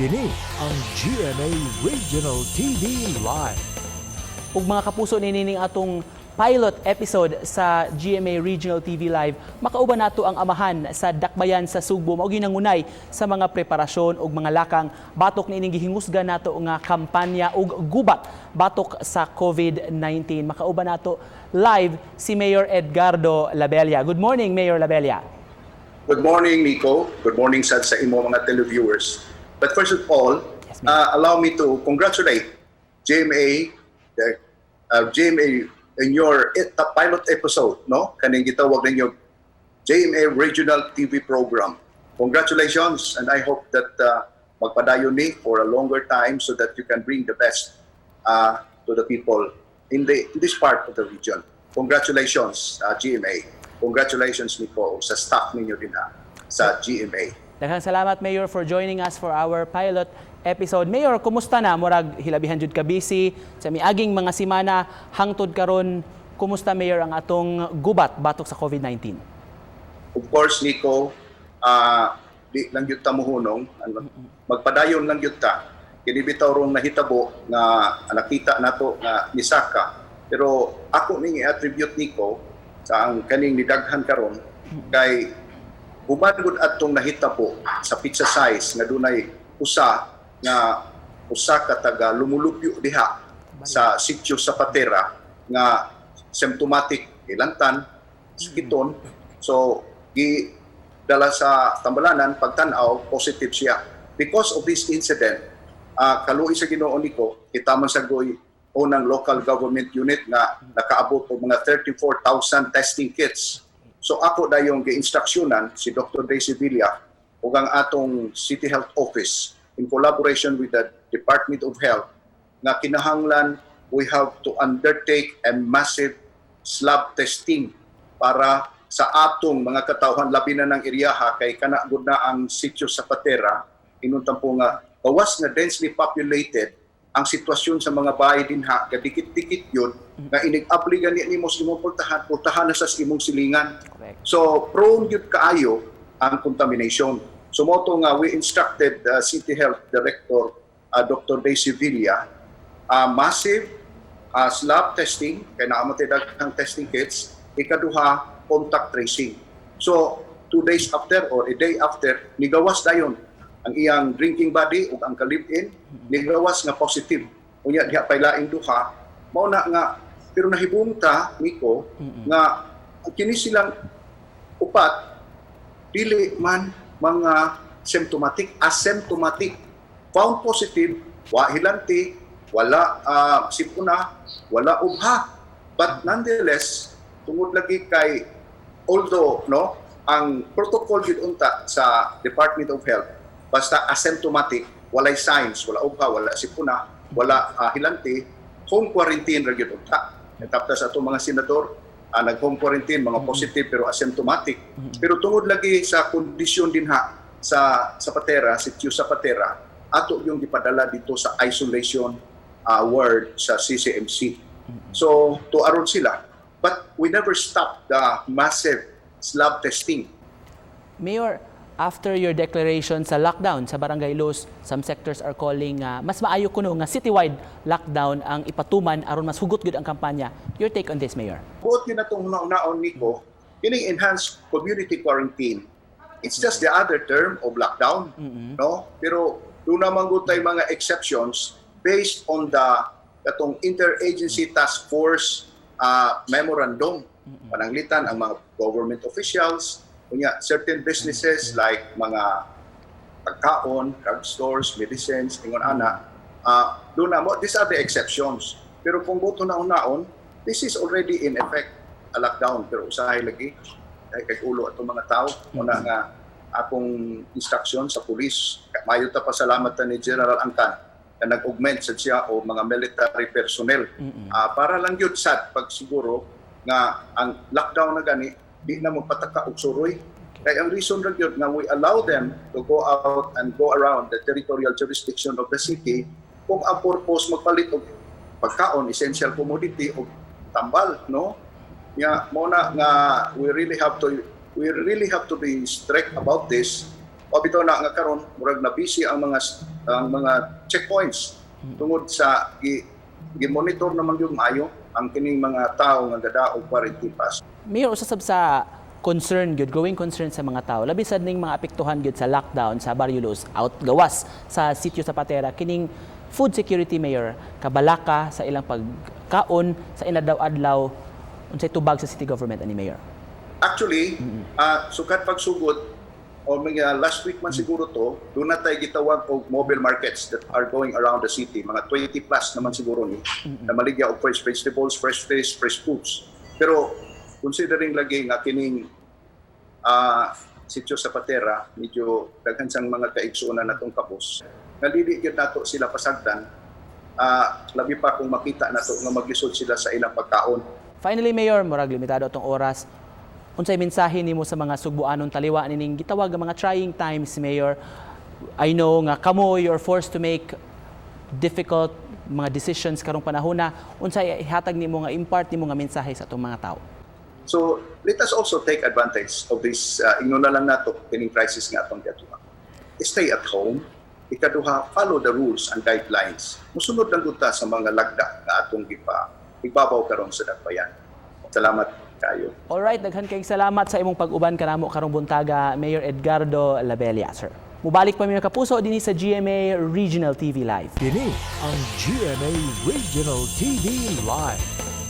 Kini ang GMA Regional TV Live. Ug mga kapuso, nining atong pilot episode sa GMA Regional TV Live, makauban nato ang amahan sa Dakbayan sa Sugbo, mao ginangunay sa mga preparasyon ug mga lakang batok niining gihingusgan nato nga kampanya ug gubat batok sa COVID-19. Makauban nato live si Mayor Edgardo Labella. Good morning, Mayor Labella. Good morning, Nico. Good morning sa imo mga televiewers. But first of all, Yes, ma'am. Allow me to congratulate GMA, the GMA in your pilot episode, no? Kaning gitawag ninyo GMA Regional TV program. Congratulations, and I hope that magpadayon ni for a longer time so that you can bring the best to the people in this part of the region. Congratulations, GMA. Congratulations, Nico, sa staff ninyo din ha, sa GMA. Daghang salamat, Mayor, for joining us for our pilot episode. Mayor, kumusta na? Murag hilabihan jud ka busy sa miaging mga simana hangtod karon. Kumusta, Mayor, ang atong gubat batok sa COVID-19? Of course, Nico, di lang gyud ta mohunong, ano, magpadayon lang gyud ta. Kini bitaw rong nahitabo nga nakita nato nga misaka. Pero ako ning i-attribute, Nico, sa ang kaning nidaghan karon kay human gud atong nahitabo sa pizza size nga dunay usa nga usa ka taga lumulupyo diha sa sitio sa Patera nga symptomatic, hilantan, sakiton. So gi dala sa Tambalanan, pagtan-aw, positive siya. Because of this incident, kaluoy sa Ginoo niko, kita man sa goy unang local government unit nga nakaabot og mga 34,000 testing kits. So ako dayong gi-instruksyonan si Dr. Daisy Villa ug ang atong City Health Office in collaboration with the Department of Health nga kinahanglan we have to undertake a massive swab testing para sa atong mga katawhan, labi na ng eriyaha kay kana gud na ang sitio sa Patera, inuntan po nga gawas nga densely populated, ang sitwasyon sa mga bahay dinha gadikit-dikit yun nga inig-abli gani nimo sa imong pultahan, pultahan na sa imong silingan. Correct. So prone gyud kaayo ang contamination. So mao to nga we instructed City Health Director Dr. Daisy Villa, massive swab testing kay naa man tay daghang testing kits. Ikaduha, contact tracing. So 2 days after or a day after, nigawas dayon ang iyang drinking buddy ug ang ka-live-in, nigawas nga positive. Unya diha pay laing duha. Mao na nga pero nahibong ta, Nico, nga kini silang upat dili man mga symptomatic, asymptomatic. Found positive, wa hilanti, wala sipuna, wala ubha. But nonetheless, tungod lagi kay although, no, ang protocol gyud unta sa Department of Health, basta asymptomatic, walay signs, wala ubha, wala sipuna, wala hilanti, home quarantine ra gyud unta. Tapos sa atong mga senador, nag-home quarantine, mga positive pero asymptomatic. Pero tungod lagi sa kondisyon dinha sa Patera, sitio sa Patera, ato yung gipadala dito sa isolation ward sa CCMC. So, to aron sila. But we never stopped the massive swab testing. Mayor, after your declaration sa lockdown sa Barangay Luz, some sectors are calling mas maayo kuno nga citywide lockdown ang ipatuman aron mas hugot gud ang kampanya. Your take on this, Mayor? Buot yun atong hunahunaon, Nico, kining enhanced community quarantine, it's just the other term of lockdown, no? Pero duna man gud tay mga exceptions based on the katong Interagency Task Force memorandum. Pananglitan ang mga government officials, unya certain businesses like mga pagkaon, drugstores, medicines, ingon ana, duna mo, these are the exceptions. Pero kung buot hunahunaon, this is already in effect a lockdown. Pero usahay lagi, ay kay ulo atong mga tao. Una nga akong instruction sa pulis. Mayo ta pasalamat ta ni General Angkan na nag-augment sad siya o mga military personnel para lang yun sad pagsiguro nga ang lockdown na gani di na magpataka og suroy. Kay ang reason ra gyud nga we allow them to go out and go around the territorial jurisdiction of the city kung ang purpose magpalit og pagkaon, essential commodity o tambal, no? Nga mo na nga we really have to be strict about this. O bitaw na nga karon murag na busy ang mga checkpoints tungod sa gi-monitor naman yung maayo ang kining mga tao nga gadaog quarantine pass. Mayor, usa sab sa concern gyud, growing concern sa mga tao, labi sad ning mga apektuhan gyud sa lockdown sa Barrio Luz, out gawas sa Sitio Zapatera, kining food security, Mayor, kabalaka sa ilang pagkaon sa inadlaw-adlaw. Unsay tubag sa city government ani, Mayor? Actually, sukad pagsugod o mga last week man siguro to, duna tay gitawag og mobile markets that are going around the city. Mga 20 plus naman siguro ni na maligya og fresh vegetables, fresh fish, fresh fruits. Pero considering lagi nga kining Sitio Zapatera, medyo daghan sang mga kaigsuonan natong kabus. Nga dili gyud nato sila pasagdan, labi pa kung makita nato nga maglisod sila sa ilang pagkaon. Finally, Mayor, murag limitado atong oras. Unsay mensahe nimo sa mga Sugbuanon taliwa nining gitawag nga mga trying times, Mayor? I know nga kamo, you're forced to make difficult mga decisions karong panahon na. Unsay ihatag nimo nga impart nimo nga mensahe sa atong mga tao? So let us also take advantage of this, ingnon na lang nato kining crisis nga atong giadtuan. Stay at home. Ikaduha, follow the rules and guidelines. Musunod lang gud ta sa mga lagda nga atong gipa igbabaw karon sa dakbayan. Salamat kayo. Alright, daghan kayong salamat sa imong pag-uban kanamo karong buntaga, Mayor Edgardo Labella, sir. Mubalik pa mi, mga kapuso, dinhi sa GMA Regional TV Live. Kini ang GMA Regional TV Live.